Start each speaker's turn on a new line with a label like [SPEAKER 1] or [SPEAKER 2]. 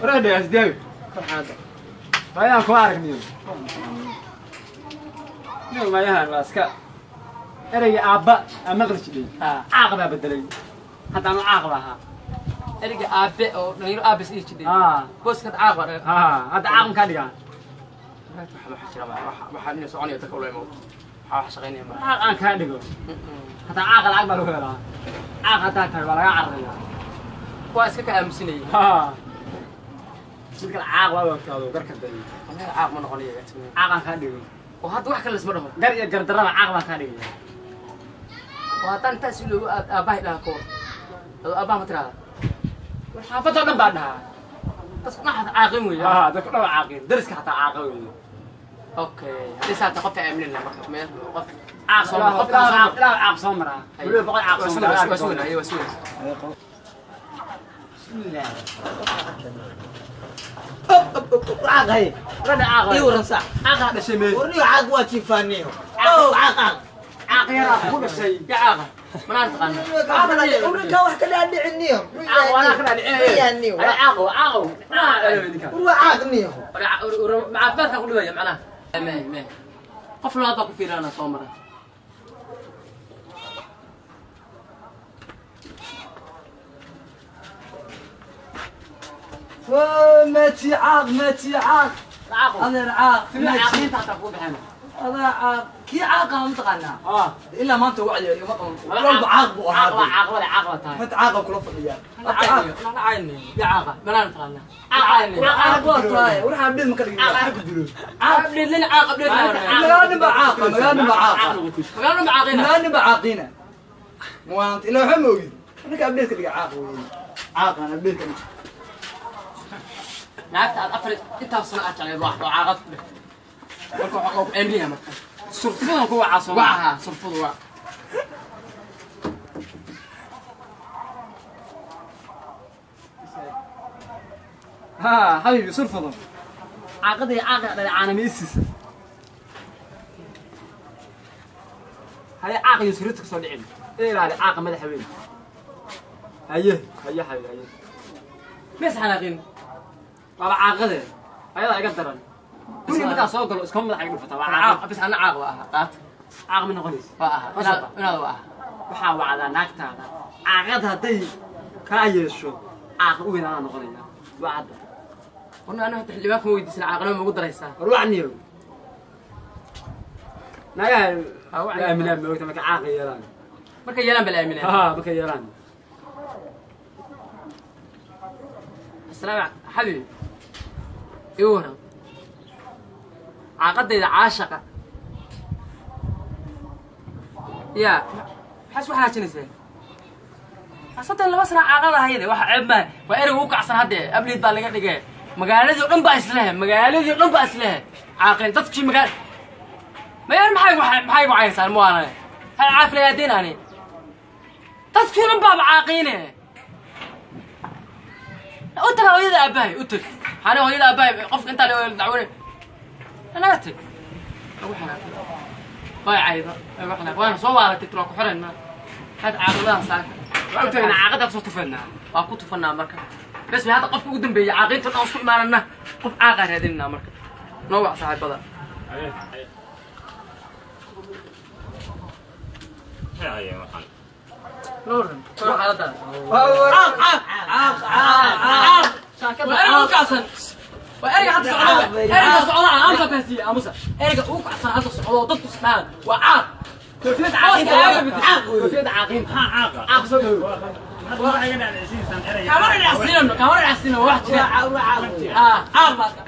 [SPEAKER 1] Warada asdaawi. Ayaan ku aragniyo. Niyo mayahan waa iska ereyga aabba ama maqli jiray. Caaq baa bedelay. Hadda anu caaq baa ahaa.
[SPEAKER 2] Ereyga aabe oo dhalinyaro aabes ii jidhay. Booska caaq baa dhaga.
[SPEAKER 1] Hadda caaq kaa dhigaa.
[SPEAKER 2] Waxaa inay soconaya dadka ula imow. Waxaa wax shaqaynaya ma.
[SPEAKER 1] Caaq aan kaa dhigo. Hataa caaq lacag baa lagu helaa. Caaq haddaa tahay waa laga cararayaa.
[SPEAKER 2] Waa iska ka aamusinayay.
[SPEAKER 1] Mid kale caaq waa wagtaado garka day.
[SPEAKER 2] Wallahi caaq ma noqonayo.
[SPEAKER 1] Caaq aan kaa dhigo.
[SPEAKER 2] Oo hadda wax kale isma dhaho.
[SPEAKER 1] Gar iyo gardarraba caaq baan kaa dhigaya.
[SPEAKER 2] Oo haddaan intaas iloobo aad aabbahay dhaha koor. Adoo aabbaha ma tiraahda.
[SPEAKER 1] War xaafadoo dhan baa dhahaa.
[SPEAKER 2] Dadku dhan xataa caaqin weeye.
[SPEAKER 1] Dadku dhan waa caaqin. Dariska xataa caaqa weeye.
[SPEAKER 2] Okay. Haddii saata qofka aaminayna marka meel qof
[SPEAKER 1] caaq soo mara. Qof ilaa caaq soo maraa. Weliba boqol caaq soo maraa.
[SPEAKER 2] Waa sugnaa, waa sugnaa.
[SPEAKER 1] Bismillah.
[SPEAKER 3] Caaq hay.
[SPEAKER 1] Rada caaq.
[SPEAKER 3] Ii waran sax.
[SPEAKER 1] Caaq dhashay meel.
[SPEAKER 3] Warniyo caaq waa jiifaaniyo. Oo caaq caaq.
[SPEAKER 1] Caaq yaraa ku dhashay.
[SPEAKER 2] Ya caaqa. Manaan taqaana.
[SPEAKER 3] Warninka wax ka dhaadhiciniyo.
[SPEAKER 1] Caaq waana ka dhaadhicinayo. Ana caaq caaq.
[SPEAKER 3] War waa caaq niyo.
[SPEAKER 2] Caafimaadka ku dhibaya macnaha. Mee mee. Qof labaad baa ku fiirana soo mara.
[SPEAKER 4] ماتي عاق ماتي عاق أنا عاق
[SPEAKER 1] ماتي
[SPEAKER 4] أنا عاق كي عاقة ما تقنا إلا ما أنت وعي ما عاق بو
[SPEAKER 1] عاق عاق ولا عاق تاي
[SPEAKER 4] ما تعاقب كل فضيان
[SPEAKER 2] أنا عايني يا عاقة ما أنا تقنا عايني
[SPEAKER 4] عاق تاي وروح عبد ما كان
[SPEAKER 1] عاق كدلو
[SPEAKER 2] عاق لنا عاق
[SPEAKER 4] لنا مقالنا بعاقة مقالنا بعاقة
[SPEAKER 2] مقالنا بعاقينا
[SPEAKER 4] مقالنا بعاقينا مو أنت إلا حموي أنا كعبدك اللي عاق عاق أنا عبدك
[SPEAKER 2] naagta aad afar intaas sano aad jecleed wax oo caaqad ku dheh marka waxa uu aaminaya marka
[SPEAKER 1] surfada ku waca soo
[SPEAKER 2] waxa surfadu waa
[SPEAKER 1] ha habibi surfadu caaqadii caaqa dhalay caanamiisiisa haye caaq iyo surfada ka soo dhicin ilaali caaqa madaxa weyn haye haye haye haye
[SPEAKER 2] mis xanaaqin
[SPEAKER 1] waa caaqade ayada iga daran guriga markaa soo galo iska madaxa iga dhufataa waa
[SPEAKER 2] caaq bis ana caaq waa ahaa qaat
[SPEAKER 1] caaq ma noqonaysa
[SPEAKER 2] waa ahaa inaad waa ahaa
[SPEAKER 1] waxaa wacdaa naagtaada caaqad hadday kaa yeesho caaq u weyn anaa noqonaya waa cadda
[SPEAKER 2] warna aniga hadda xildhibaan kuma weydiisan caaqnimo ma ugu daraysaa
[SPEAKER 1] war wacniyo naagaha aaminaa ma ogta marka caaqa yeelaan
[SPEAKER 2] markay yeelaan baa la aaminaa
[SPEAKER 1] ha markay yeelaan
[SPEAKER 2] السلام حبيبي يورا عقدي عاشقة يا حس waxaa jinaysaa asadan laba sano caaqada hayde waxa ceeb ma waa erey ugu kacsan hadde abliid baa laga dhigay magaaladii oo dhan baa islehe magaaladii oo dhan baa islehe caaqeen dadkii magaal mayar maxay waxa maxay wacaysaan mu aanay hal caafilaya deenaani dadkii oo dhan baa caaqiine u tag hooyada aabbahay u tag waxaana hooyada aabbahay qofka intaa la dacwone anaga tag lagu xanaaqay way caydo lagu xanaaqay waana soo waalatay tir waa ku xirayna had caaqadaha saaka
[SPEAKER 1] waa u tagnaa caaqada kusoo tufanaa
[SPEAKER 2] waa ku tufanaa marka bes way hadda qofka ugu dambeeyay caaqiinta dhan isku imaanana qof caaqa raadinaa marka noo wac saaxiibada نور نور حالتها
[SPEAKER 4] عاق عاق عاق عاق
[SPEAKER 2] وارجع وكعسن وارجع حتى الصعوبة ارجع الصعوبة امسك بس امسك ارجع وكعسن حتى الصعوبة ضد سبحان وعاق
[SPEAKER 1] كيفية عاقين كيفية عاقين عاق عاق صدق
[SPEAKER 2] كمان العسلين كمان العسلين واحد عاق عاق عاق.